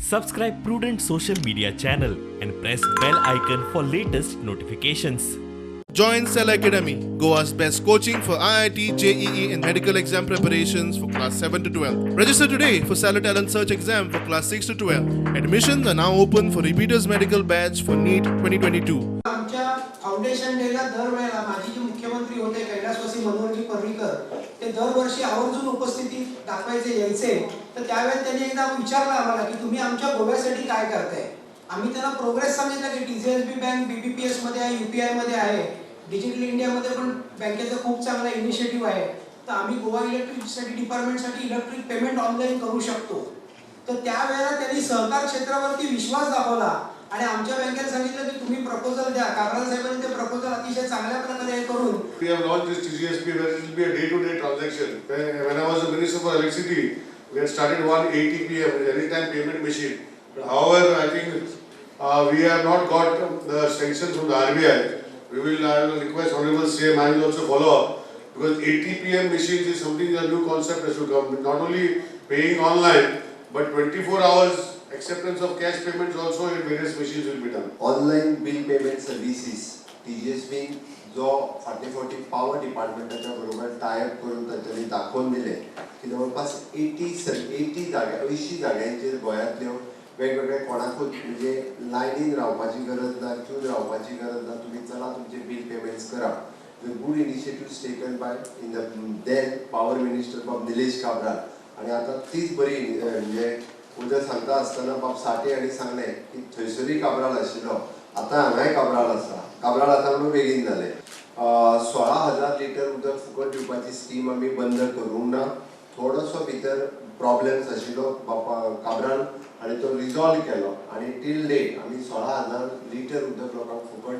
Subscribe Prudent social media channel and press bell icon for latest notifications. Join Cell Academy, Goa's best coaching for IIT, JEE, and medical exam preparations for class 7 to 12. Register today for Stellar Talent Search exam for class 6 to 12. Admissions are now open for repeaters medical batch for NEET 2022. आमच्या foundation डेला दरवेळेला माजी जे मुख्यमंत्री होते कैलासवासी मनोहरजी पर्रीकर, ते दरवर्षी आवर्जून उपस्थिती दाखवायचे, यायचे. तर त्यावेळेस त्यांनी एकदा विचारलं आम्हाला की तुम्ही आमच्या गोव्यासाठी काय करताय? आम्ही त्यांना प्रोग्रेस सांगितलं की टीजीएसबी बँक बीबीपीएस मध्ये आहे, युपीआय मध्ये आहे, डिजिटल इंडियामध्ये पण बँकेचं खूप चांगलं इनिशिएटिव्ह आहे. तर आम्ही गोवा इलेक्ट्रिसिटी डिपार्टमेंटसाठी इलेक्ट्रिक पेमेंट ऑनलाईन करू शकतो. तर त्यावेळेला त्यांनी सहकार क्षेत्रावरती विश्वास दाखवला आणि आमच्या बँकेत सांगितलं की तुम्ही प्रपोजल द्या. काब्राल साहेबांनी ते प्रपोजल अतिशय चांगल्या प्रकारे हे करून We have launched this TGSB where it will be a day-to-day transaction. When I was a minister for electricity, we had started one ATPM, anytime payment machine. But however, I think we have not got the sanction from the RBI. I will request Honorable CM, I will also follow up, because ATPM machines is something, a new concept has to come. Not only paying online, but 24 hours acceptance of cash payments also in various machines will be done. Online bill payment services टीजीएसबीन जो फाटले फावटी power डिपार्टमेंटाच्या बरोबर tie up करून तांच्यांनी दाखोवन दिलें की जवळपास 80 जाग्या 80 जाग्यांचेर गोंयांतल्यो वेगवेगळे कोणाकूच म्हणजे लायनीन रावपाची गरज ना, क्यून रावपाची गरज ना, तुमी चला, तुमचे बील पेमेंट्स करा. The good initiatives taken by in the then power minister बाब निलेश काब्राल आणि आता तीच बरी म्हणजे उद्या सांगता आसतना बाब साठे हांणी सांगलें की थंयसरूय काब्राल आशिल्लो, आतां हांगाय काब्राल आसा. काब्राल आसा म्हणून बेगीन जालें. 16,000 लिटर उदक फुकट दिवपाची स्कीम आमी बंद करूंक ना. थोडोसो भितर प्रॉब्लेम्स आशिल्लो बापा काब्राल आणि तो रिजॉल्व केलो आणि टील डेट आमी 16,000 लिटर उदक लोकांक फुकट